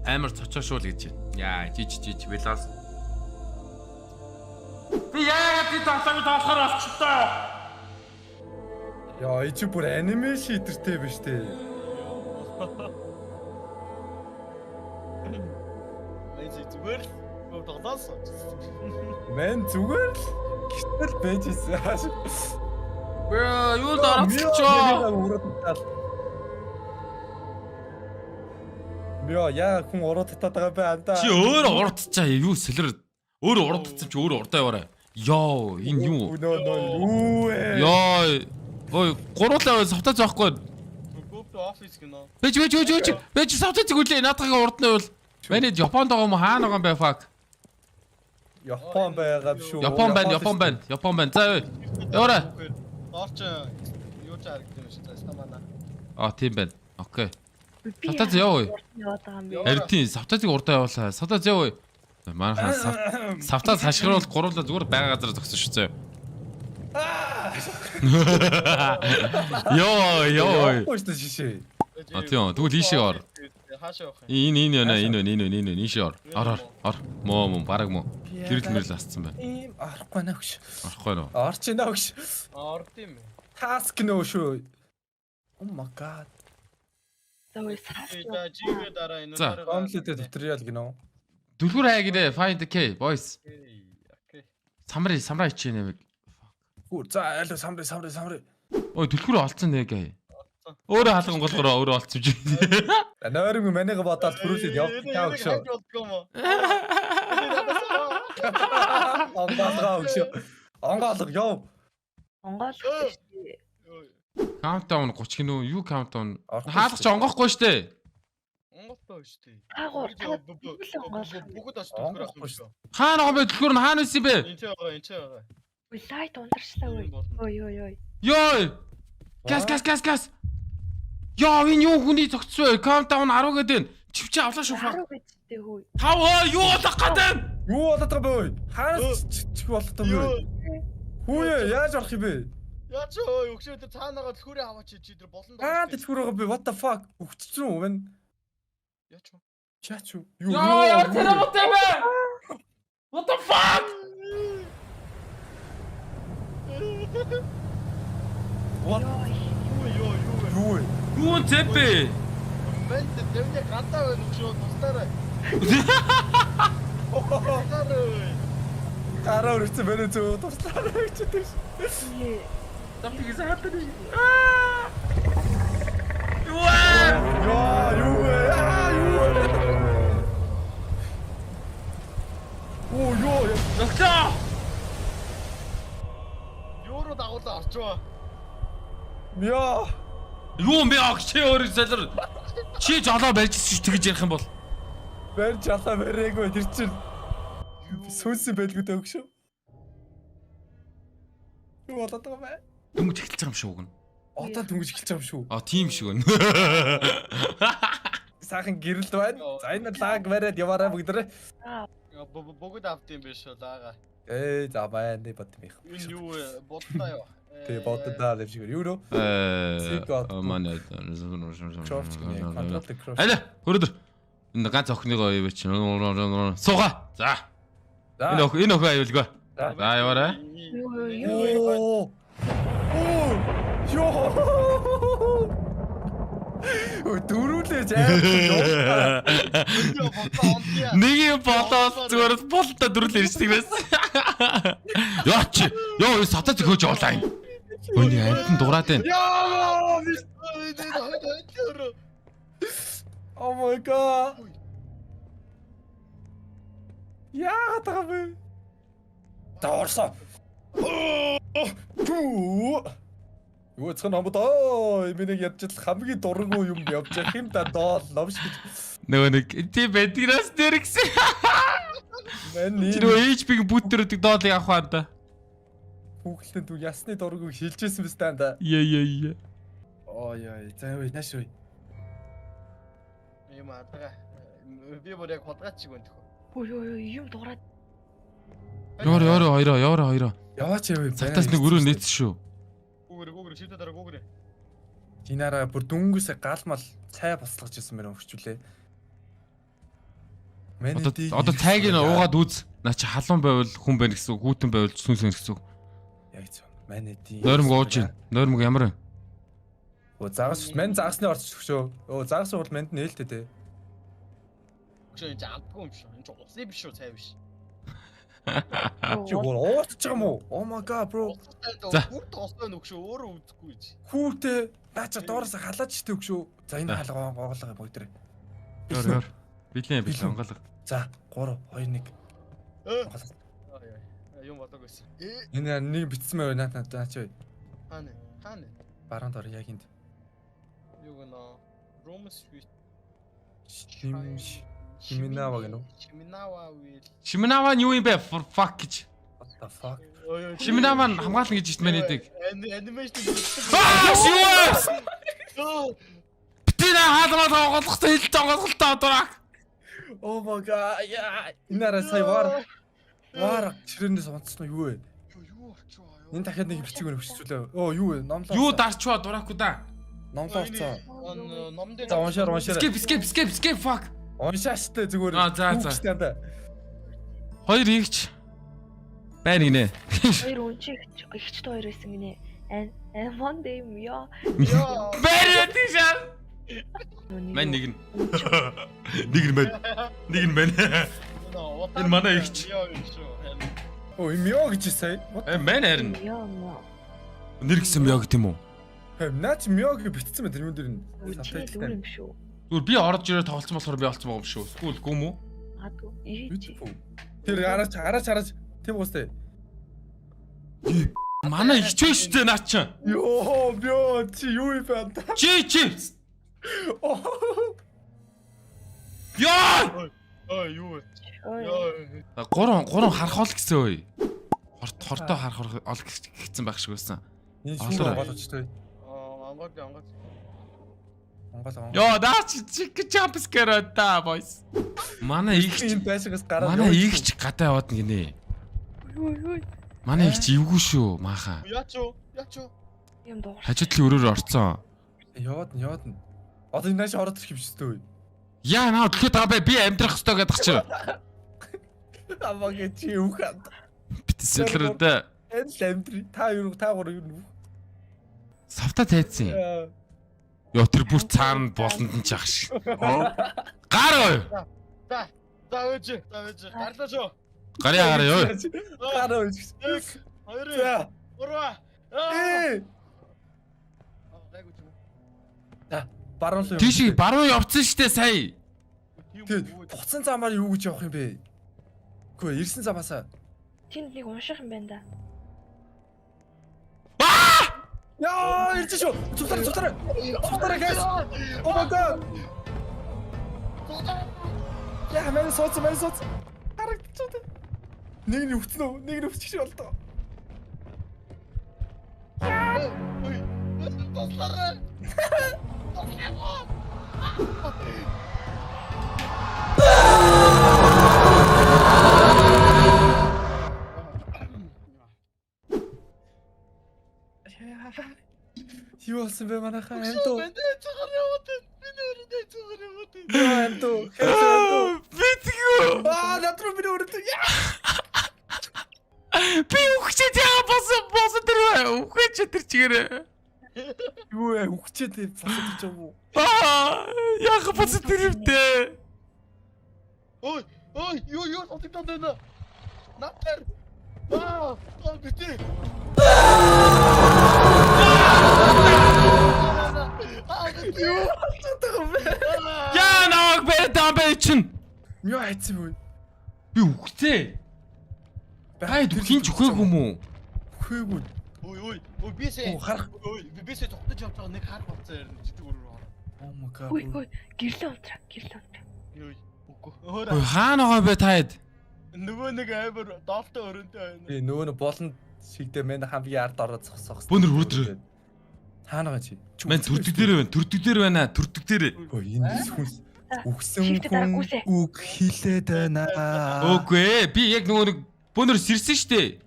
Амар цочоо шүү л гэж байна. Яа, жиж жиж велос. Би яагаад би тоглоомыг тоглохоор болчихлоо. Яа, чи бүр аниме шийдэртэй биш үү? Мэн зүгээр л тоглосон. Мэн зүгээр л гítэл байж исэн. Бро, юу л оролцоо. Мио, яа хүн уруу татаад байгаа бэ андаа. Чи өөрөө урдчаа юу сэлэр өөрөө урдцсан чи өөрөө урдаа яваарай. Йоо, энэ юу? Нөө нөө юу вэ? Йоо. Ой, гуруулаа савтаа зоохгүй. Go to office гэнэ. Бэж бэж бэж бэж. Бэж савтаа зүгэлээ наадахыг урд нь байвал. Манай Японд байгаа юм уу? Хаана байгаа юм бэ fuck? Япон байгаа юм шүү. Япон байна, Япон байна, Япон байна. За яваарай. Доор чи юу ч харагдсан юм шиг за стамана. А тийм байна. Окей. Би Савтаа зөө. Яваад байгаа юм бэ. Харин тийм савтаа зэг урдаа явуулаа. Савтаа зөө. Манайхан савтаа хашгируул гуруулаа зүгээр байгаа газар зогсон шүү зөө. Йоо, ёо. Япон шүү шишээ. А тийм үү. Тэгвэл ийшээ ор. Хаашаа явах юм? Энэ энэ байна, энэ байна, энэ байна, энэ байна, ийшээ ор. Ор ор ор. Моо моо бараг моо. Гэрэл мэрэл асцсан байна. Ийм орохгүй нэ өгш. Орохгүй нөө. Орч нэ өгш. Орд юм. Task нөө шүү. Oh my god. За үе сав. За жигээ дараа энэ За. Completed tutorial гинөө. Түлхүүр хай гинэ. Find the key, boys. Окей. Самрын самраа ичээ нэмэг. Хүү за аль самры самры самры. Ой, түлхүүр олцсон нэг ай. Өөрөө халган голгороо өөрөө олцсон юм чи. Нойрон манайга бодоод төрүүлээд явдаг өгш. Онгоолгоо өгш. Онгоолго яв. Онгойлох шүү дээ. Countdown 30 гинүү? Юу countdown? Хаалгач онгоохгүй штэ. Онгоолтой шүү дээ. Таагуур та онгойлох. Бүгд очиж түлхүүр авах шүү. Хаана байгаа юм бэ? Түлхүүр нь хаана байсан юм бэ? Энд ч байгаа, энд ч байгаа. Үе лайт ундарчлаа үе. Ой ой ой. Йой! Газ газ газ газ. Йоо, энэ юу хүний зогцсон вэ? Countdown 10 гэдэг нь. Чивчээ авлаа шүү. 10 гэж дээ хүү. 5 юу болох гэдэг юм? Юу болоод байгаа бэ? Хаанаас чих болоод байгаа юм бэ? Хүү яаж орох юм бэ? Яа чи ой өгшөө тэр цаанаага түлхүүрээ аваач чи тэр болон Аа түлхүүр байгаа бэ? What the fuck? Өгчсөн үү мэн? Яа чи. Яа чи? Юу Йоо, ямар тэрэмтэй юм бэ? What the fuck? What? Юу юу юу вэ? Юу вэ? Юу зэпэ? Мэн тэвний гадаа байна өгшөө тустаарай. Тустаарай. Гараа өргөцсөн байна зөө туслаарай гэж хэлдэг ш. Something is happening. Аа! Юу вэ? Яа, юу вэ? Аа, юу вэ? Оо, ёо. Нөхлөө! Юу руу дагуулаа орчваа. Мяа. Юу юм бэ? Чи өөрөө залар. Чи жолоо барьж ирсэн шүү тэгж ярих юм бол. Барь жолоо бариагүй тэр чинь сүнсэн байлгүй дээ өгшөө. Юу болоод байгаа юм бэ? Дөнгөж эхэлж байгаа юм шиг уг нь. Одоо дөнгөж эхэлж байгаа юм шүү. А тийм шиг байна. Сайхан гэрэлд байна. За энэ лаг бариад яваарай бүгдээрээ. Бүгд авд юм биш үү лаага. Ээ за байна нэг бод юм их. Энэ юу вэ? Боддоо юу? Тэгээ боддоо л юм шиг. Юу нөө? Манай Crouch гинэ. Control the crouch. Аль хөрөдөр. Энэ ганц охиныгоо юу чи. Сууга. За. Энэ охин энэ охин аюулгүй. За яваарай. Юу? Оо. Йоо. Өө дөрүүлээ заа. Нэг юм болоод зүгээр болтой дөрүл ирсдэг байсан. Яа чи. Йоо сатаа зөхөж явуулаа юм. Өөний амтан дураад байна. Яа. Oh my god. Яагаад байгаа бэ? Доорсоо. Юу цхан хамбат оо миний ядчил хамгийн дурггүй юм явж явах юм да доол ловш гэж. Нөгөө нэг тийм байдгаас дээр гэсэн. Мэн Чи нөгөө HP-г бүт төрөдөг доолыг авах ба да. Хүүхэлтэн түг ясны дургүйг шилжижсэн биз дээ да. Яа яа яа. Оо яа за юу нааш юу. Юм адгаа. Би бүр яг худгаач шиг байна төхөө. Ой ой ой юм дуурайд. Ёор ёор хоёроо ёор хоёроо. Яваач яваа. Цатаас нэг өрөө нээсэн шүү. Гүгэр гүгэр шивдэ дараа гүгэр. Динара бүр дүнгээсээ гал мал цай бослогож ирсэн мөрөн өвчүүлээ. Одоо одоо цайг нь уугаад үз. Наа чи халуун байвал хүн байна гэсэн үг, хүүтэн байвал сүнс байна гэсэн үг. Яг зөв. Манайди. Нойрмог ууж байна. Нойрмог ямар вэ? Өө загас мань загасны орч өгшөө. Өө загас бол манд нээлттэй те. Өгшөө энэ амтгүй юм шүү. Энэ чи усны биш шүү, цай биш. Чи гоо уурч байгаа юм уу? Oh my god bro. За. Бүр тоостой нөгшөө өөрөө үзэхгүй гэж. Хүүтэй наа чи доороос халаач штэ өгшөө. За энэ хаалга онгоолго бүгд. Ёр ёр. Билэн билэн онгоолго. За 3 2 1. Ой юм бодог байсан. Энэ нэг битсэн мэй наа наа чи. Хаана? Хаана? Баруун дор яг энд. Юу гэнэ? Room suite. Шим Шиминава гэнэ үү? Шиминава үйл. Шиминава нь юу юм бэ? For fuck гэж. What the fuck? Шиминава нь хамгаална гэж ишт манай дэг. Анимашн. Аа шивээс. Битэн хаалгаа онгойлгохтой хэлж онгойлголтоо дурак. Oh my god. Энэ арай сая вар. Вар чирэнээс онцсон юу вэ? Юу болчихоо юу? Энэ дахиад нэг бичиг өгчүүлээ. Оо юу вэ? Номлоо. Юу дарчваа дурак уу да. Номлоо орцсон. Ном дээр. За уншаар уншаар. Skip skip skip skip fuck. Уншаа штэ зүгээр. Аа за за. Хоёр игч. Байна гинэ. Хоёр үнчи игчтэй хоёр байсан гинэ. And one day ёо. Байна тийшээ. Мань нэг нь. Нэг нь байна. Нэг нь байна. Энэ манай игч. Оо юм ёо гэж сая. Э мань харин. Ёо мó. Нэр гэсэн ёо гэдэг юм уу? Наа чи мё гэж битсэн байх тэр юм дээр нь. Зүгээр юм шүү. Зүгээр би орж ирээ тоглолцсон болохоор би олцсон байгаа юм шүү. Эсвэл гүм үү? Магадгүй. Ийч. Тэр араач араач араач тийм уустай. Манай игч вэ шүү дээ наа чи. Йоо ёо чи юу юм бэ? Чи чи. Яа! Ой юу вэ? Гурван гурван харах ол гэсэн ой. Хорт хортой харах ол гэсэн байх шиг байсан. Энэ шүүр онгоолгоч той. Аа онгоол онгоол. Онгоол онгоол. Йоо наа чи чик jump scare та boys. Манай игч энэ байшингаас гараад манай игч гадаа яваад гинэ. Юу юу. Манай игч эвгүй шүү мааха. Яач юу? Яач юу? Юм дуугарч. Хажуу талын өрөөр орцсон. Яваад нь яваад нь. Одоо энэ нааш ороод ирэх юм шүү дээ. Яа наа тэгэхээр байгаа бай би амьдрах ёстой гэдэг чи. Амаг чи юу ханд. Битсэлрээ. Энэ л амьдрий. Та юу та гур юу нүх. Савта тайцсан. Йоо тэр бүр цаана болонд нь чах шиг. Гар ой. За. За өөж. За өөж. Гарлаа шүү. Гарья гарья ой. Гар ой. 1 2 3. Ээ. За баруун руу. Тийш баруун явцсан штэ сая. Тэг буцсан замаар юу гэж явах юм бэ? Үгүй ирсэн замаасаа. Тэнд нэг унших юм байна да. Яа, ирж шүү. Цуцараа цуцараа. Цуцараа guys. Oh my god. Яа, мэн сууц, мэн сууц. Харагдчихав. Нэг нь өвцөн үү? Нэг нь өвчих шиг болдоо. Туслаарай. Юу болсон бэ манайхаа амтуу? Миний цагаар яваад байна. Миний өрөөнд цагаар яваад байна. Яа, амтуу. Амтуу. Битгүү. Аа, над руу миний өрөөнд. Би үхчээд яа болсон болсон тэр үхээч тэр чигээрээ. Юу вэ? Үхчээд босод ирж байгаа юм уу? Аа, яах болсон тэр юмтэй. Ой, ой, юу юу сотогдоод байна? Над дээр. Аа, тоо бити. Юу болчиход байгаа юм бэ? Яа намайг бариад байгаа бэ чин. Юу хайцсан бэ? Би үхцээ. Хайд хин ч үхээгүй юм уу? Үхээгүй. Ой, ой, ой, бисээ. Оо, харах. Ой, бисээ тогтож явж байгаа нэг харах болцсон ярина. Жидэг өрөөр ороо. Oh my god. Үй үй гэрлээ унтраа гэрлээ унтраа. Йой, үгүй. Өөр Ой хаана байгаа бэ та хэд? нөгөө нэг амар доолтой өрөөнтэй байна. Би нөгөө нэг болонд шигдээ мэн хамгийн ард ороод зогсох. Бөөнөр хүрдрээ. Хаана байгаа чи? Мэн төрдөг дээр байна. Төрдөг дээр байна. Төрдөг дээр. Ой, энэ хүнс үхсэн Шигдээ хүн дараагүйсээ. үг хилээд байна. Үгүй ээ. Би яг нөгөө нэг бөөнөр сэрсэн штэ.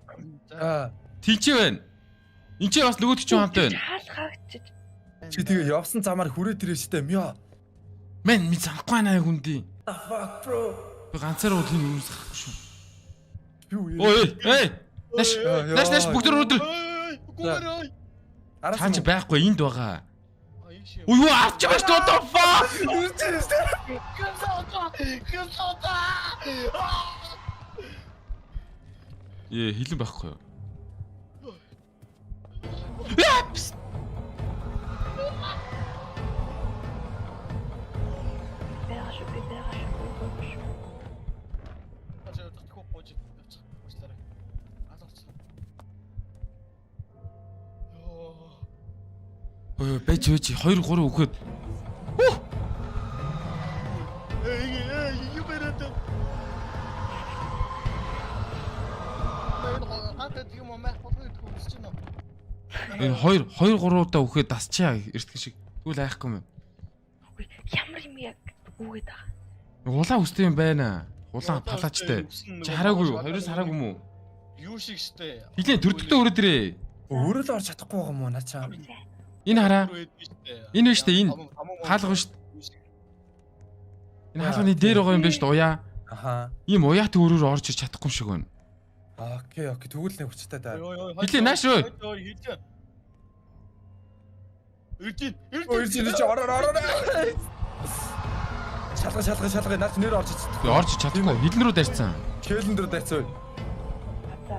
Аа, Тинчээ байна. Энд чи бас нөгөөдөг чинь хамт байна. Хаал хаагчиж. чи тэгээ явсан замаар хүрээ тэрэ штэ мё. Мэн ми санахгүй байна хүндий. The fuck bro. Би ганцаар бол энэ юмс гарахгүй шүү. Юу Ой, эй. Наш, наш, наш бүгд өнөөдөр. Гүгээрэй. Цаан чи байхгүй энд байгаа. Ой, юу авч байгаа шүү. What the fuck? Гэнсота. Ээ, хилэн байхгүй юу? Байгаа шүү, би байгаа шүү, би байгаа шүү. Татгүй гооч явчих. Уучлаарай. Алаач. Йоо. Ой, байж байж 2 3 өгөхөд. Эй, эй, юу бариад. Мэн хатад юм уу мэх болгоо идэх үсэж байна. Энэ 2 2 3 удаа өгөхөд дасчаа эртгэн шиг. Тэгвэл айхгүй юм. Үгүй ямар юм яг гүгээд байгаа. Улаан хүстэй юм байна. Улаан палаачтай. Чи хараагүй юу? Хоёроос хараагүй юм уу? Юу шиг штэ. Хилэн төрдөлтөө өрөөд ирээ. Өөрөө л орж чадахгүй байгаа юм уу наачаа. Энэ хараа. Энэ биш штэ, энэ. Хаалга шүү дээ. Энэ хаалганы дээр байгаа юм байна шүү дээ уяа. Аха. Ийм уяат өрөөр орж ирч чадахгүй юм шиг байна. Окей, окей. Тэгвэл нэг хүчтэй даа. Хилээ, нааш руу. Хилээ. Ирж Ой, ирж ирж ороо ороо. Шалга шалга шалга наач нэр орж чадахгүй. Би орж чадахгүй. Хилэн рүү дайрцсан. Кэлэн дээр дайцсан. За.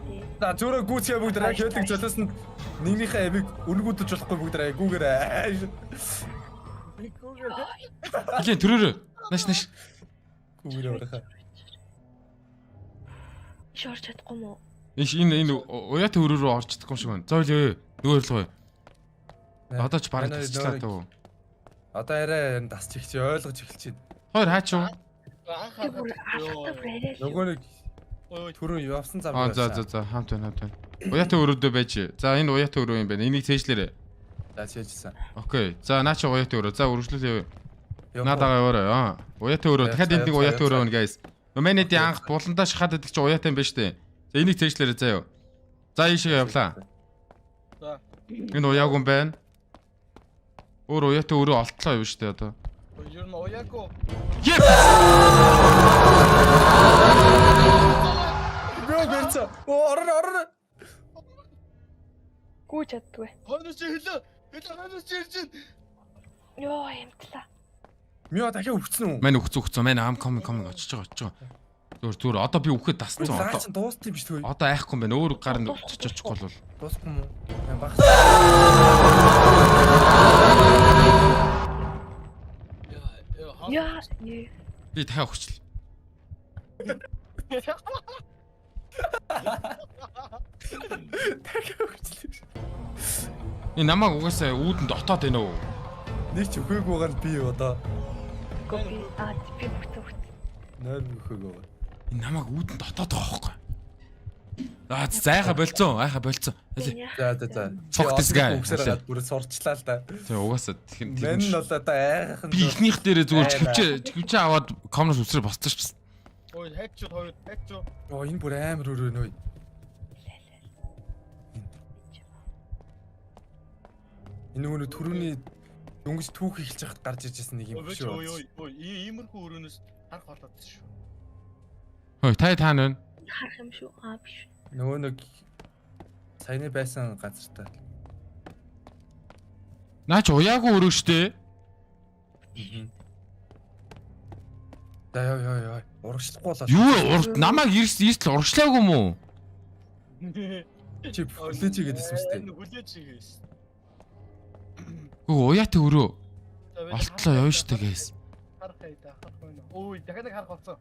Тий. За зөөрөө гүйцгээ бүгд раа кэлэг золиос нь нэгнийхээ амийг өргүүдэж болохгүй бүгд раа гүүгээрээ. Хилэн төрөөрөө. Нааш нааш. Гүүгээрээ орохаа. Иш орж чадахгүй мó? Энэ энэ уяат өрөө рүү орж чадахгүй юм шиг байна. Зойл өө. Нөгөө ойлгоо. Одоо ч бараг тасчлаа дөө. Одоо арай тасч ихч ойлгож эхэлж байна. Хоёр хаач юу? Би бүр алхахтаа бүр арай л. Нөгөө нэг түрүү явсан зам. Аа за за за хамт байна хамт байна. Уяат өрөөдөө байж. За энэ уяат өрөө юм байна. Энийг цээжлээрэй. За цээжсэн. Окей. За наа чи уяат өрөө. За үргэлжлүүлээ. Наа дагаа яваарай. Аа. Уяат өрөө. Дахиад энд нэг уяат өрөө байна guys. Нумэнэди анх буландаа шахаад байдаг чи уяат юм байна штэ. За энийг цээжлээрэй заа юу. За ийшээ явлаа. За. Энэ уяагүй юм байна. Өөр уяат өрөө олтлоо юм штэ одоо. Ер нь уяагүй. Yep. Бөө бэрцээ. Оо орно орно. Гүү чаддгүй. Хойноос чи хилээ. Хилээ хойноос чи ирж байна. Йоо, амтлаа. Мио дахиад өвцөн үү? Мань өгцөн өгцөн. Мань ам coming coming очиж байгаа очиж байгаа. Зүгээр зүгээр одоо би үхэхэд дасцсан Одоо одоо. дууссан юм биш үү? Одоо айхгүй юм байна. Өөр гар нь очиж очихгүй бол. Дуусахгүй юм уу? Баг. Яа, юу. Би дахиад өгчлээ. Дахиад өвчлээ. Энэ намайг угаасаа үүдэнд дотоод байна уу? Нэг ч өхөөгүй байгаа нь би одоо. Гөө би аа би бүтэн бүтэн. Нойр өхөөгүй байгаа. Энэ намайг үүдэнд дотоод байгаа хөөхгүй. Аа зайха болцсон. Айха болцсон. Аль. За за за. Fuck this guy. Үгсээр гад бүр сурчлаа л да. Тэг угаасаа тэр Мэн нь бол одоо айхан. би эхнийх дээрээ зүгээр чивчээ чивчээ аваад комнос үсрээ боссон шээ. Ой, хайчуу хоёр, хайчуу. Оо энэ бүр амар өрөө нөө. Энэ нөгөө нэг түрүүний дөнгөж түүх эхэлж байхад гарч ижсэн нэг юм биш Ой, үү? ой, ой, иймэрхүү өрөөнөөс харах болоод шүү. Хөөе та та нэ. Харах юм шүү. Аа биш. Нөгөө нэг саяны байсан газартаа. Наа чи уяагүй өрөө штэ. За ёо ёо ёо. Урагшлахгүй болоо. Юу урд намайг эрс эрсэл урагшлаагүй юм уу? Чи хүлээж игээд байсан юм Энэ хүлээж игээсэн. Гүү уяатай өрөө. Олтлоо явна штэ guys. Харах хайда, харах байна. Ой, дахиад нэг харах болсон.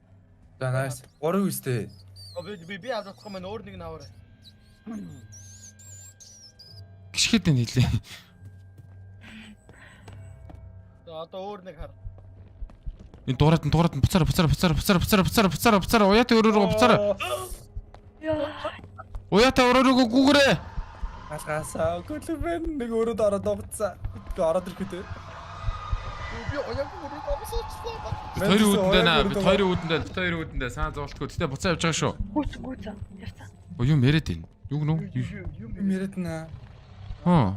За nice. 3 үстэй. Оо би би би авч чадахгүй маань өөр нэг нь аваарай. Гიშгэд энэ хэлээ. За одоо өөр нэг хар. Энэ дуурайд нь дуурайд нь буцаараа буцаараа буцаараа буцаараа буцаараа буцаараа буцаараа буцаараа уяатай өрөө рүү буцаараа. Яа. Уяатай өрөө рүү гүүгэрээ. Алгаасаа гүлбэн нэг өрөөд ороод угцсан. Тэгээ ороод ирэх үү? Би ояагүй өрөөд авсаачлаа. Бид хоёрын үүдэндээ наа бид хоёрын үүдэндээ бид хоёрын үүдэндээ саа зоолтгүй. Гэтэ буцаа явж байгаа шүү. Гүүц гүүц. Явцаа. Оо юм яриад байна. Юу гэнэ үү? Юм яриад наа. Хөө.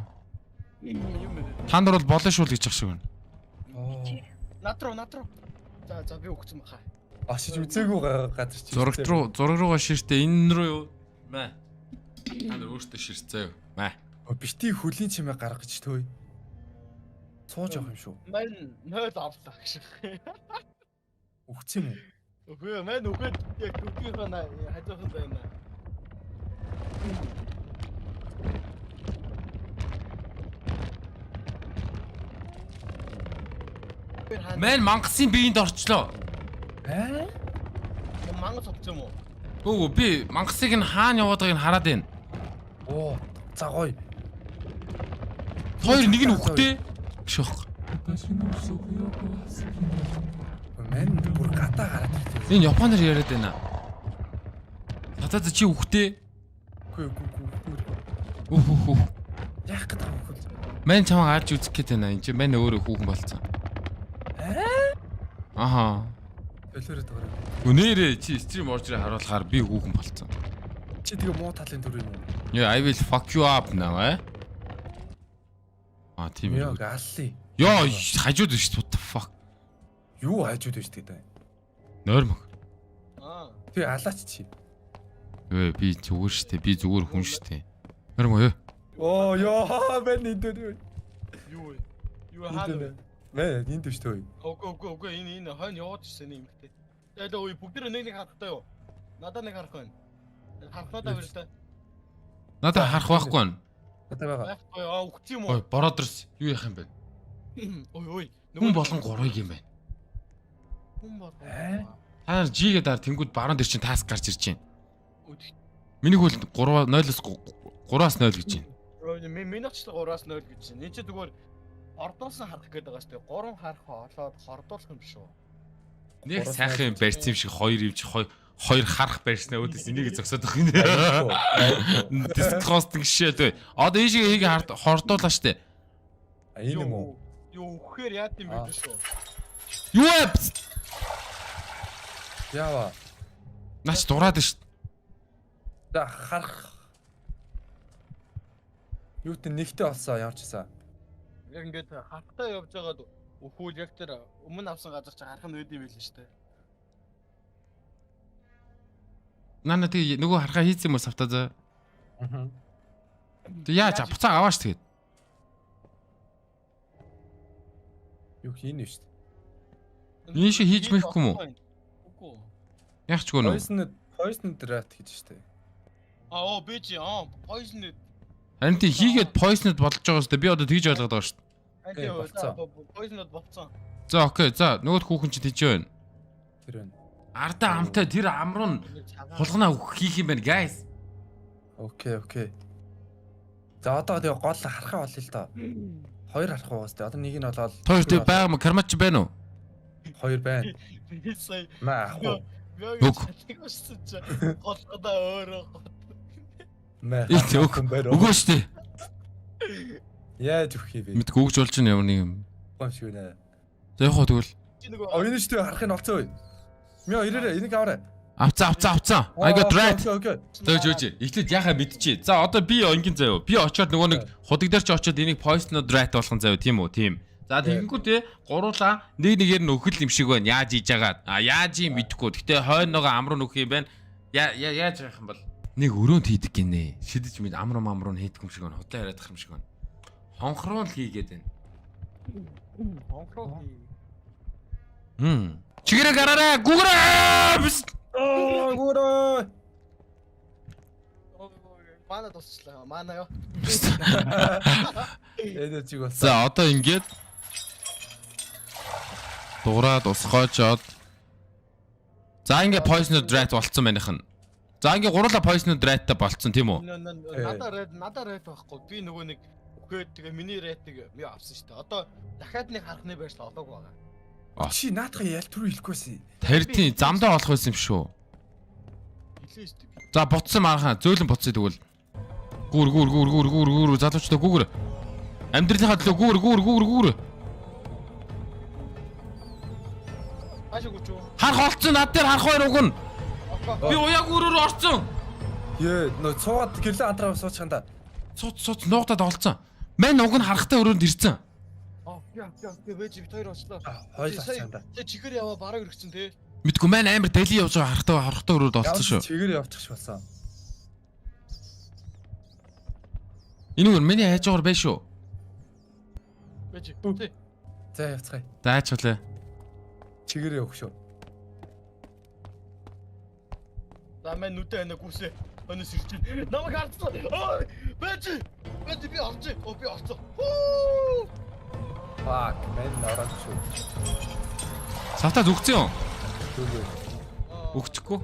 Юм юм. Та нар бол болно шүү л гэж ах шиг байна. Оо. Над руу, над руу. За за би өгсөн баха. Ашиж үзээгүй газар чи. Зураг руу зураг руугаа ширтээ энэ рүү юу? Мэ. Та нар өөртөө ширцээ юу? Мэ. Бити хөлийн чимээ гаргаж төөй. Сууж явах юм шүү. Мань 0 авлаа гэж. Үхсэн юм уу? Үгүй мань үгээд яг төвдгийнхаа хажуухан байна. Мэн мангасын биеинд орчлоо. Аа? Мангас авсан юм уу? Үгүй би мангасыг нь хаана яваад байгааг нь хараад байна. Оо, за гоё. Хоёр нэг нь үхтээ. Биш байхгүй. Мэн бүр гадаа гараад ирсэн. Энэ японоор яриад байна. Татаа чи үхтээ. Үгүй үгүй үгүй. Үх үх үх. Яах гээд байгаа юм бэ? Мэн чамайг арж үзэх гээд байна. Энд чи мэн өөрөө хүүхэн болцсон. Аха. Төлөөрöd байгаа юм. Үнээрээ чи стрим орж ирээ харуулахаар би хүүхэн болцсон. Чи тэгээ муу талын дүр юм уу? Yeah, I will fuck you up now, э? А тийм Яа, үү. алли. Йоо, хажууд биш what the fuck. Юу хажууд байж гэдэг. Нойрмог. Аа. Тэгээ алаач чи. Өө би зүгээр штэ, би зүгээр хүн штэ. Нойрмог ёо. Оо ёо, мэн энэ дээр. Юу вэ? Юу хаана вэ? Мэн энэ дэвш төө. Үгүй үгүй үгүй энэ энэ хойно яваад ирсэн юм ихтэй. Ялаа ой бүгд нэг нэг харахтай юу? Надаа нэг харах байна. Харах надаа барь та. Надад харах байхгүй байна. Одоо байгаа. Байхгүй аа үхсэн юм уу? Ой, Brothers юу яах юм бэ? Ой ой. Хүн болон гурвыг юм байна. Хүн болон. Аа? Та нар G-гээ даар тэнгууд баруун дээр чинь таск гарч ирж байна. Миний хөл 3 0-оос 3-аас 0 гэж байна. Миний ч 3-аас 0 гэж байна. Энд чи зүгээр ордуулсан харах гээд байгаа шүү дээ. 3 харах олоод хордуулах юм шүү. Нэг сайхан юм барьсан юм шиг хоёр юмч хоёр харах барьснаа өөдөөс энийг зогсоод байгаа юм. Disgusting shit. Одоо ийшээ хийгээ хард хордуулаа штэ. Энэ юм уу? Юу үхэхээр яад юм бэ шүү. Юу вэ? Яава. Наач дураад штэ. За харах. Юу тэ нэгтэй болсон ямар ч гэсэн. Яг ингээд харахтаа явж байгаад өхүүл яг тэр өмнө авсан газар чи харах нь өөд юм байл шүү дээ. Наа тэг нөгөө харахаа хийцэн юм уу савтаа за. Аа. Тэг яаж буцаа авааш тэгээд. Юу хийн вэ шүү дээ. Энэ шиг хийж мэхгүй юм уу? Үгүй. Яг ч гоо нөө. Poison poison rat гэж шүү дээ. Аа оо би чи аа poison Харин тий хийгээд poisoned болж байгаа шүү дээ. Би одоо тэгж ойлгоод байгаа шүү дээ. Болцсон. Poisoned болцсон. За окей. За нөгөө хүүхэн чи тийч байна. Тэр байна. Ардаа амтай тэр ам руу нь хулганаа хийх юм байна guys. Окей, окей. За одоо тэгээ гол харахаа олъё л доо. Хоёр харах угаас тэ. Одоо нэг нь болоод Хоёр тэг байгаа юм кармач байна уу? Хоёр байна. Би сая Маа ах уу. Нүг. Тэгсэн чи голгодоо өөрөө. Маа. Ит өг. Өгөө штэ. Яаж өгөх юм бэ? Мэдгүй өгж болж байна ямар нэг юм. Гом шиг байна. За явах уу тэгвэл. Чи нөгөө Оо энэ шүү дээ харахыг нь олцсон үе. Мё ирээрээ энийг аваарай. Авцаа авцаа авцаа. I got rat. Окей, окей. Зөөж өөж. Эхлээд яхаа мэдчихье. За одоо би онгийн заяо. Би очиод нөгөө нэг худаг дээр чи очиод энийг poisoned rat болгон заяо тийм үү? Тийм. За тэгэнгүүт те гуруулаа нэг нэгээр нь өхөл юм шиг байна. Яаж хийж байгаа? А яаж юм мэдэхгүй. Гэтэ хойно нөгөө амруу нөх юм байна. Яа яаж яах юм бол? Нэг өрөөнд хийдэг гинэ. Шидэж мэд амруу амруу нь хийдэг юм шиг байна. Худлаа яриад ах юм шиг байна. Хонхруу л хийгээд байна. хонхроо хий. Хм. Чигээрээ гараарай. Гүгэрээ. Бис. Оо гүрээ. Мана тусчлаа. Мана ёо. Энержиг болсон. За одоо ингээд дуурайд усгоочоод За ингээ poisoned rat болцсон байных нь. За ингээ гурлаа poisoned rat-тай болцсон тийм үү? Надаа red надаа red байхгүй. Би нөгөө нэг үхээд тэгээ миний red-ийг би авсан шүү дээ. Одоо дахиад нэг харахны байршил олоог байгаа. Чи наадах ял түрүү хэлэхгүйсэн. Тарьтын замдаа олох байсан юм шүү. Хэлээ шүү дээ. За ботсон мархан зөөлөн ботсон тэгвэл. Гүр гүр гүр гүр гүр гүр залуучдаа гүгүр. Амьдралынхаа төлөө гүр гүр гүр гүр. Хаашаа гүч үү? Харах олцсон над дээр харах хоёр уг нь. Би уяа гүрээр орцсон. Ее, нөө цуугаад гэрлээ антраа суучихсан да. Цуц цуц нуугдаад олцсон. Мань уг нь харахтаа өрөөнд ирсэн. Яа, яа, би бэж бит хоёр очлоо. Хоёул авсан да. Тэ чихэр яваа бараг өргөцсөн те. Мэдгүй маань амар дали явж байгаа харахтаа харахтаа өрөөд олцсон шүү. Чигээр явчих ш болсон. Энэ үр миний хайж байгаа байх шүү. Бэж. Тэ. За явцгаая. Заачглаа. Чигээр явах шүү. За мань нүдэ ана гүсээ. Өнөөс ирж байна. Намайг хардсан. Ой, бэж. Бэж би орж. Оо би орцсон. Хүү. Fuck, man ороод шүү. Савтаа зүгцэн юм. Зүгөө. Өгчихгүй.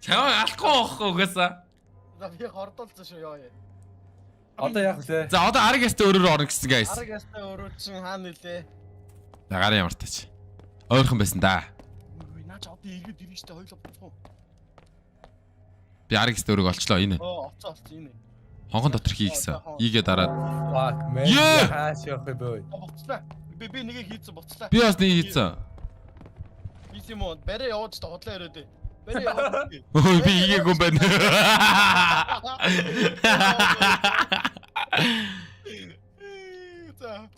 Чамайг алахгүй байхгүй угаасаа. За би хордолцсон шүү ёо. Одоо яах вэ? За одоо араг ястай өөрөөр орно гэсэн guys. Араг ястай өөрөө чин хаана нилээ. За гараа ямар тач. Ойрхон байсан да. Үгүй наа чи одоо эргээд ирнэ штэ хоёлоо буцах уу? Би араг ястай өөрөг олчлоо энэ. Оо оцсон олцсон энэ. Хонгон дотор хий гэсэн. Ийгээ дараад. Fuck, man. Ее! Хааш явах вэ бөө? Буцлаа. Би нэгийг хийцэн буцлаа. Би бас нэг хийцэн. Хийсэн юм уу? Барай яваад ч хотлоо яриад. Барай яваад. Өө би хийгээгүй юм байна. За.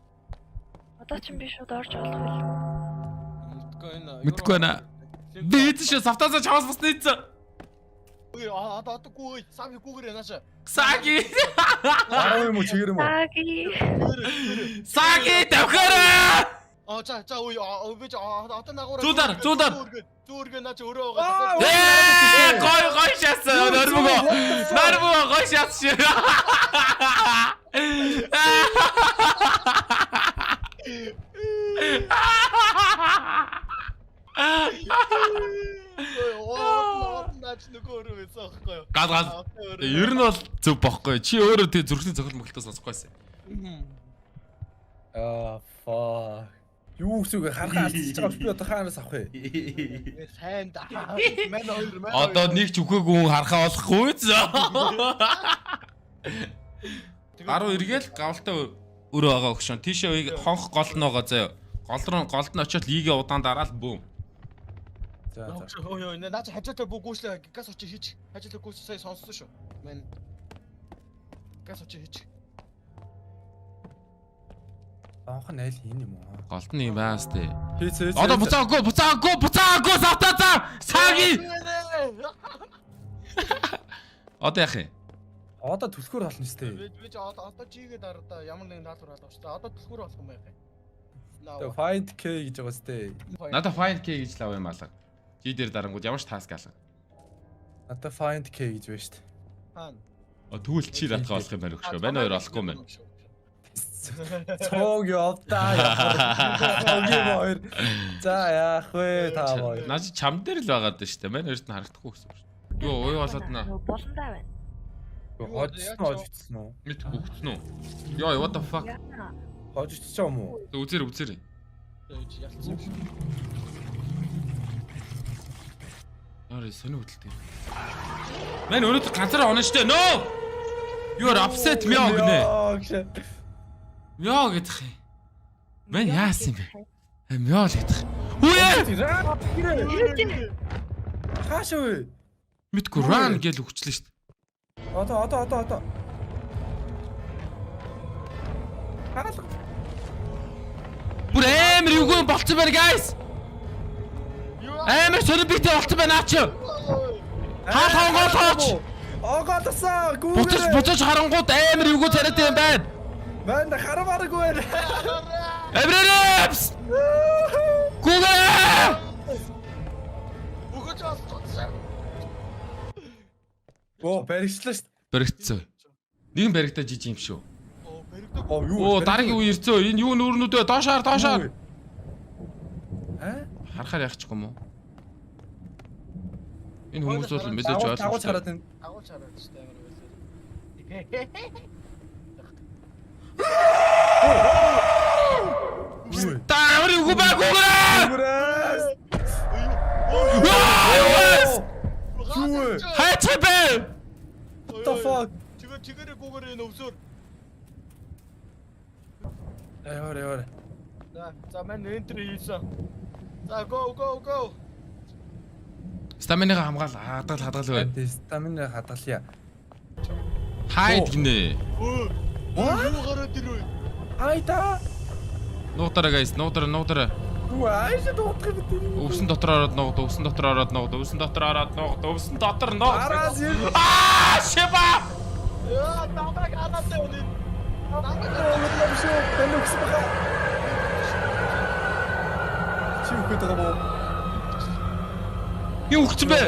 Одоо ч би шууд орж болох байл. Мэдгүй байна. Мэдгүй байна. Би хийцэн шүү. Савтаасаа чамаас бусна хийцэн. Үгүй одоо одоо гүү сав гүүгэрээ нааша. Саги. Арав юм уу чигээр юм уу? Саги. Саги давхаарай. Аа за за үгүй би одоо нагуур. Зүүн дар, зүүн дар. Зүүргээ наа чи өөрөө байгаа. Ээ гой гой шаасан. Нөрмөгөө. Нөрмөгөө гой шаасан шүү. Оо наа чи нөгөө өөрөө байсан аахгүй юу? Гал гал. Ер нь бол зөв бохгүй. Чи өөрөө тий зүрхний цохол мөхөлтөө сонсохгүй байсан. Аа, fuck. Юу гэсэн үг вэ? Харахаа алдчихж байгаа би одоо хаанаас авах вэ? Сайн да. Мэн хоёр мэн. Одоо нэг ч үхээгүй хүн харахаа болохгүй зөө. Гаруу эргээл гавлтай өрөө байгаа өгшөн. Тийшээ хонх гол нь байгаа заяа. Гол руу голд нь очиод лигээ удаан дараал бүүм. За за. Йоо ёо наа чи хажуутай бүх гүйшлээ газ очиж хийч. Хажуутай гүйс сая сонссон шүү. Мэн. Газ очиж хийч. Анх нь аль энэ юм уу? Голд нь юм байгаас тээ. Хийц хийц. Одоо буцаагүй буцаагүй буцаагүй савтаа саги. Одоо яах юм? Одоо түлхүүр олно сте. Би чи одоо чигээ дараа ямар нэгэн даалгавар алга шүү дээ. Одоо түлхүүр болох юм байх юм. Тэгээ find k гэж байгаа сте. Надад find k гэж лав юм алга. G дээр дарангууд ямар ч task алга. Надад find k гэж байна шүү дээ. Хаана? Тэгвэл чи ратгаа болох юм байна өгшөө. Мань хоёр олохгүй юм байна. Цог явдаа. Цог юм хоёр. За яах вэ та хоёр? Наа чи чам дээр л байгаад байна шүү дээ. Мань хоёрт нь харагдахгүй гэсэн үг шүү. Юу уяа болоод наа. Болондаа байна. Хожсон уу хожигдсон уу? Мэдгүй өгцөн үү? Йоо what the fuck? Яа. Хожигдсон юм уу? Үзэр үзэр. Ялцсан юм шиг. Яа сони хөдөлтөй. Мань өнөөдөр ганцаараа онно штэ. No! You are upset me гэнэ. Мё гэдэг юм. Мань яасан юм бэ? Мё л гэдэг. Үе! Хаашаа вэ? Мэдгүй run гэж үгчлээ штэ. Одоо одоо одоо одоо. Хаалга. Бүр амар юугүй болцсон байна guys. Амар сонир битэй болцсон байна наа чи. Хаал хонгоолооч. Оголсон. Буцаж буцаж харангууд амар юугүй царайтай юм байна. Манд харамааргүй байна. Эврэрэпс. Гүгэ! Өгөж олцсон. Оо баригчлаа шүү. Баригдсан. Нэгэн баригдаа жижиг юм шүү. Оо баригдаа. Оо юу? Оо дараагийн үе ирцөө. Энэ юу нүүрнүүд вэ? Доошоор доошоор. Аа? Харахаар яах ч юм уу? Энэ хүмүүс бол мэдээж Дагуулж ойлгомжтой. хараад байна. Агуулж хараад шүү дээ амар байлаа. Та ямар юу байгуугаарай! Гүрээс. Юу вэ? Хайцгаа бэ! What the fuck? Чигээр чигээрээ гүүгээрээ энэ өвсөр. Яваар яваар. За за мань энтри хийсэн. За go go go. Стаминыг хамгаал хадгал хадгал бай. Стамина хадгалъя. Хайд гинэ. Өө. Юу гараад ирвэ? Хайда. Нуугдараа guys, нуугдараа, нуугдараа. Юу ааш дуудах юм бэ? Өвсөн дотор ороод нуугд, өвсөн дотор ороод нуугд, өвсөн дотор ороод нуугд, өвсөн дотор нуугд. Араас юм. Аа, шиба! Яа, намайг хараад байна. Намайг Юм шүү. Тань өгсөн баха. Чи өгöd байгаа мó? Би үхсэн бэ?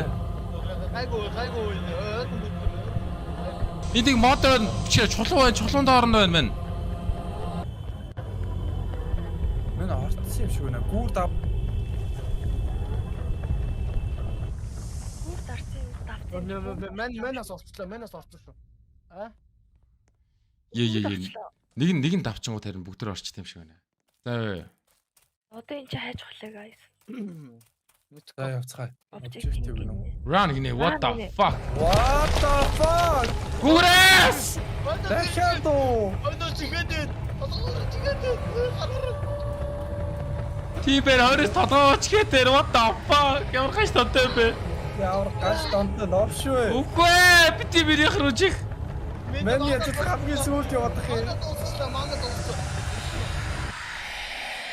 Гайгүй, гайгүй. Энд нэг мод байна. Чи чулуу байна, чулуун доор нь байна мэн. Мэн орцсон юм шиг байна. Гүүр дав. Гүр дарсан юм давсан. Мэн мэнас орчлоо, мэнас орчлоо шүү. А? Е е е. Нэг нь нэг нь давчингууд харин бүгд төр орчт юм шиг байна. За яа. Одоо энэ чи хайж хулаа guys. За явцгаая. Objective Objective гэнэ үү? Run гинэ what the fuck? What the fuck? Гүрээс! Дахиад уу? Өнөө чихэд байна. Толгоор чихэд байна. Тибэр хорис толгооч гэдэг what the fuck? Ямар хаш тонтой юм бэ? Ямар гаш донтой нов шүү. Үгүй ээ, би тибэрийнх рүү чих. Мэн яаж хамгийн сүүлд явах юм? Манай дуусчлаа, манай дуусчлаа.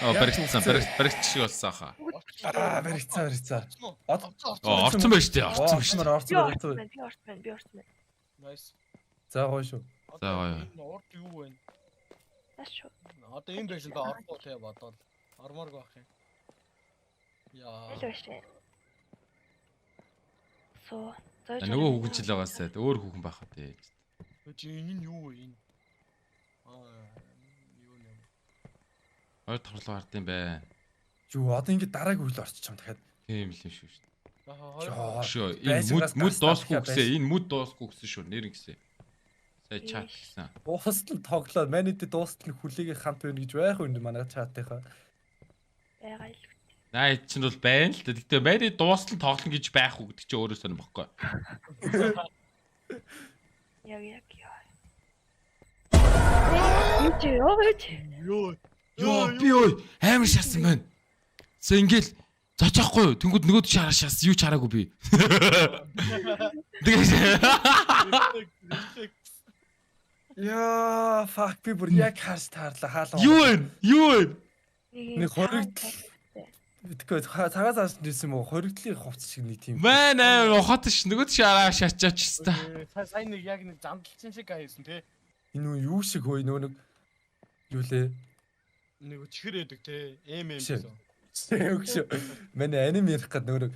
Оо баригдсан, баригдчих шиг болсон хаа. Аа, баригцаа, баригцаа. Оо орцсон байж тээ, орцсон байж тээ. Орцсон, Би орцсон. орцсон байна. Би орцсон байна. Би орцсон байна. Nice. За гоё шүү. За, гоё. Энэ урд юу вэ? Наш шүү. Одоо энэ байшин да орохгүй те бодоол. Ормооргүй байх юм. Яа. Аль байшин. Суу. Зойж. Нөгөө хүүхэн ч л байгаасай. Өөр хүүхэн байх үү дээ. Чи энэ нь юу вэ энэ? Аа юу нэ? Хоёр торлоо ард юм бэ. Юу одоо ингэ дараагийн үйл орчих юм дахиад. Тийм л юм шүү шүү. Аа Шүү. Энэ мүд мүд дуусгүй гэсэн. Энэ мүд дуусгүй гэсэн шүү. Нэр ингэсэн. Сая чат гэсэн. Дуустал нь тоглоо. Манайд дуустал нь хүлээгээ хамт байна гэж байх юм манай чатынхаа. Байгаа л. Наа чинь бол байна л да. Гэтэ Мэри дуустал нь тоглоно гэж байх уу гэдэг чинь өөрөө сонир бохгүй. Яг яг яа. Чи ёо чи. Йоо. Йоо би ой амар шаасан байна. Сэ ингээл зочоохгүй юу? Тэнгүүд нөгөө тийш хараа шаас юу ч хараагүй би. Тэгээд Яа, fuck би бүр яг харж таарлаа хаалга. юу вэ? Юу вэ? Нэг хоригдл. Мэдгүй цагаас хаш нэрсэн юм уу? Хоригдлын хувцас шиг нэг тийм. Мэн амар ухаатай ш нөгөө тийш хараа шаачаач та. Сайн нэг яг нэг замдалчин шиг гайсан те. Энэ үү юу шиг хөөе нөгөө нэг юу лээ? Нэг чихэр яадаг те. Эм эм Биш. гэсэн. Өгш. Манай аним ярих гээд нөгөө нэг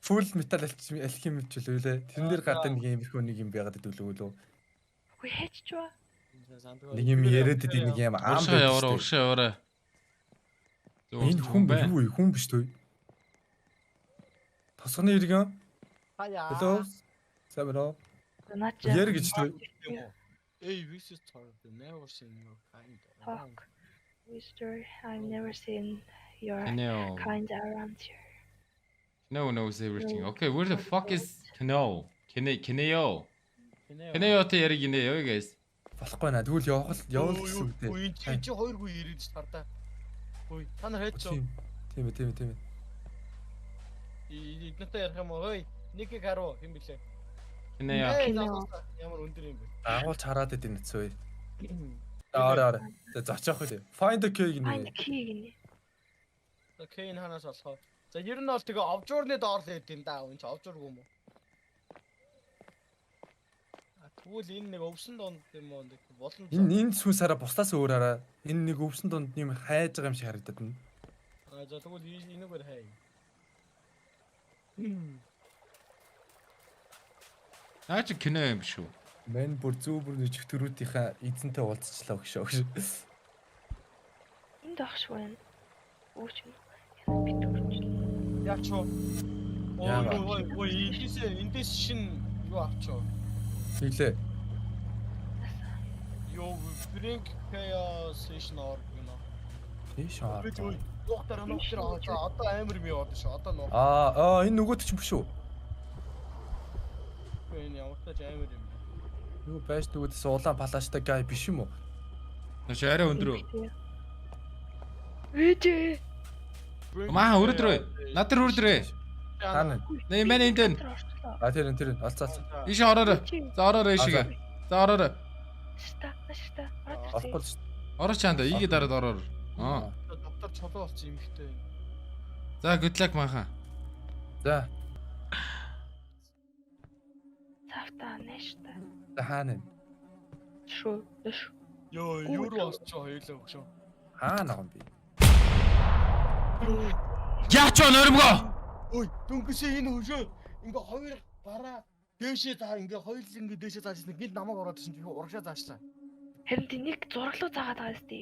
full metal alchemy ч юу лээ. Тэрэн дээр гардаг нэг иймэрхүү нэг юм байгаад идэв лөө лөө. Үгүй хайч чуу. Нэг юм яриад идэв нэг юм аам. Уршаа яваараа уршаа яваараа. Энэ хүн юу вэ? Хүн биш үү? Тосгоны иргэн. Хаяа. Hello. Сайн байна уу? Наа чи. Яар гэж үү? Hey, this is terrible. Never seen your kind. Talk. Mister, I've never seen your Kano. kind around here. Kano knows everything. Okay, where the fuck is Kano? Kano Kano. Kano тэ яриг гинэ ёо guys. Болохгүй наа. Тэгвэл явах л явал гэсэн үг дээ. Үгүй энэ чи хоёр гүн ирээд ч тардаа. Үгүй та нар хайч. Тийм. Тийм ээ, тийм ээ, тийм ээ. Эднэртэй ярих юм уу? Ой, нэг их харуу хэм блэ? Kano. Кино. Ямар өндөр юм бэ? Агуулж хараад идэв нэцөө. Орой орой. За зочих үү. Find the key Find гинэ. the key гинэ. За Кейн ханаас олохоо. За ер нь бол тэгээ овжуурны доор л байд юм да. Энэ чи овжуургүй юм уу? А тэгвэл энэ нэг өвсөн дунд юм уу нэг болон Энэ энэ сүнс хараа бусдаас өөр хараа. Энэ нэг өвсөн дунд юм хайж байгаа юм шиг харагдаад байна. А за тэгвэл энэгээр хай. Наа чи кино юм шүү. Мэн бүр зүү бүр нэг чөтгөрүүдийнхаа эзэнтэй уулзчлаа өгшөө. Энд байх шиг байна. Өө чи. Яна би төрчихлээ. Яач уу? Яава. Ой ой ой эндээс эндээс шин юу авчаа? Тэглээ. Юу bring chaos station org гэнэ. Тийш аа. Би ой нуугтар нуугтар за одоо амар юм яваад шүү. Одоо нуух. Аа аа энэ нөгөөт чинь биш үү? Энэ ямар ч амар юм. Юу байж нөгөөдөөс улаан палаштай гай биш юм уу? Наа чи арай өндөр үү? Ээжээ. Маа өрөөдрөө. Над дээр өрөөдрөө. Та нэ. Нэ мэн энд энэ. А тэр тэр алцаа алцаа. Ийш ороорой. За ороорой ийшээ. За ороорой. Шта, шта. Олохгүй л шүү. Ороо чаанда ийгээ дараад ороор. Аа. Доктор чулуу болсон юм ихтэй. За good luck манхан. За. Цавтаа нэшта. За хаана вэ? Шүү. Нэш. Йоо, юу руу орчих хоёулаа өгшөө. Хаана байгаа юм бэ? Яач вэ нөрмгөө? Ой, дөнгөсөө энэ хөшөө ингээ хоёр гараа дээшээ заа ингээ хоёул ингээ дээшээ заажсэн. Гинт намайг ороод ирсэн чинь урагшаа заашсан. Харин тий нэг зураглуу заагаад байгаа сте.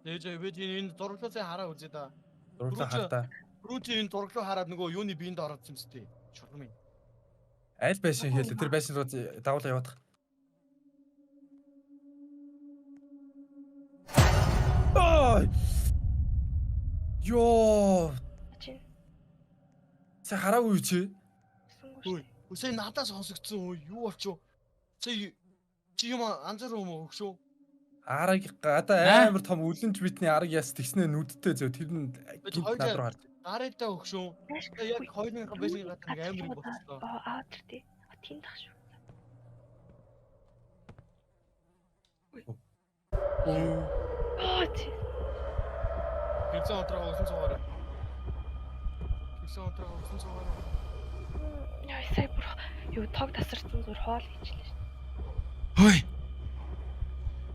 Дээжээ би энэ зураглуу цай хараа үзье да. Зураглаа хартаа. Рүү чи энэ зураглуу хараад нөгөө юуны биенд ороод юм сте. Шурмын. Аль байшин хэлээ? Тэр байшин руу дагуулаа яваадах. Ой! Йоо, Чи сая хараагүй чи? Ой, үсээ надаас сонсогдсон ой юу болчих вэ? Чи чи юм анзаар юм уу өгшөө? Араг гадаа амар том үлэнч битний араг яс тэгснэ нүдтэй зөв тэр нь гинт над руу харж. Гараатай өгшөө. Яг хоёулынхаа байшин гадаа нэг амар юм болчихлоо. Аа тэр тий. Тэнд ах шүү. Аа чи. Гэрсэн онтроо өсөн цугаарай. Гэрсэн онтроо өсөн цугаарай. Яа сая бүр юу тог тасарсан зүр хоол хийчлээ шүү. Хөөе.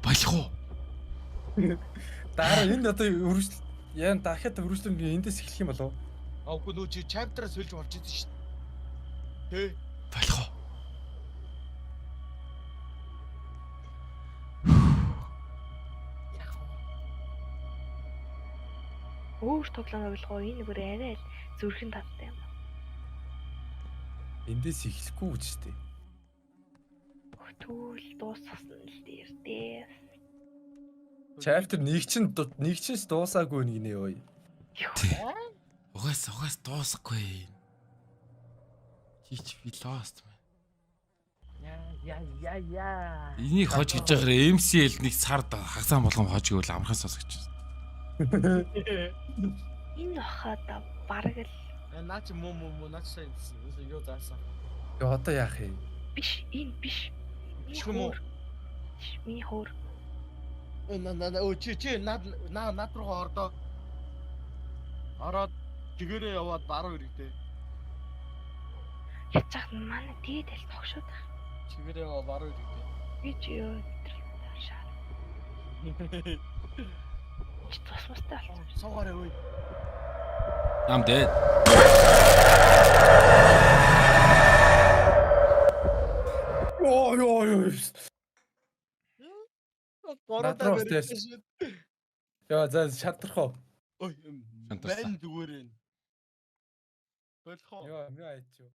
Болох уу? Дараа энд одоо өргөжл яа дахиад өргөжлөн эндээс эхлэх юм болов уу? Аа үгүй нөө чи chapter-аас хөлж болж исэн шүү дээ. Тэ. Болох уу? Яг уу. Өөр тоглоом тоглох уу? Энэ бүр арай л зүрхэн таттай юм. Эндээс эхлэхгүй гэж штэ. Түүл дуусгасан л дээр дээ. Chapter 1 чинь нэг чинь ч дуусаагүй нэг нэ ёо. Угаас угаас дуусахгүй. Чич би lost man. Яа яа яа. Энийг хож гэж байгаа MCL нэг сар хагасаан болгон хож гэвэл амархан сонсогч. Энэ хахада бараг л Наа чи муу муу муу наа чи сайн юу заасан. Йоо одоо яах юм? биш энэ биш. Биш юм уу? Биш миний хөөр. На на на өө чи чи над наа над руугаа ордоо. Ороод тэгэрээ яваад баруун иргэдээ. Яцаах манай дээд аль тогшоод байх. Чигээрээ яваа баруун иргэдээ. Би чи ёо тэр шаа. Чи тус мустай болсон. Суугаарай өө. I'm dead. Йоо ёо ёо. Бороо Над руу бас Йоо за шатрах уу? Ой, Шантарсан. байн зүгээр юм. Болох уу? Йоо мё айч юу.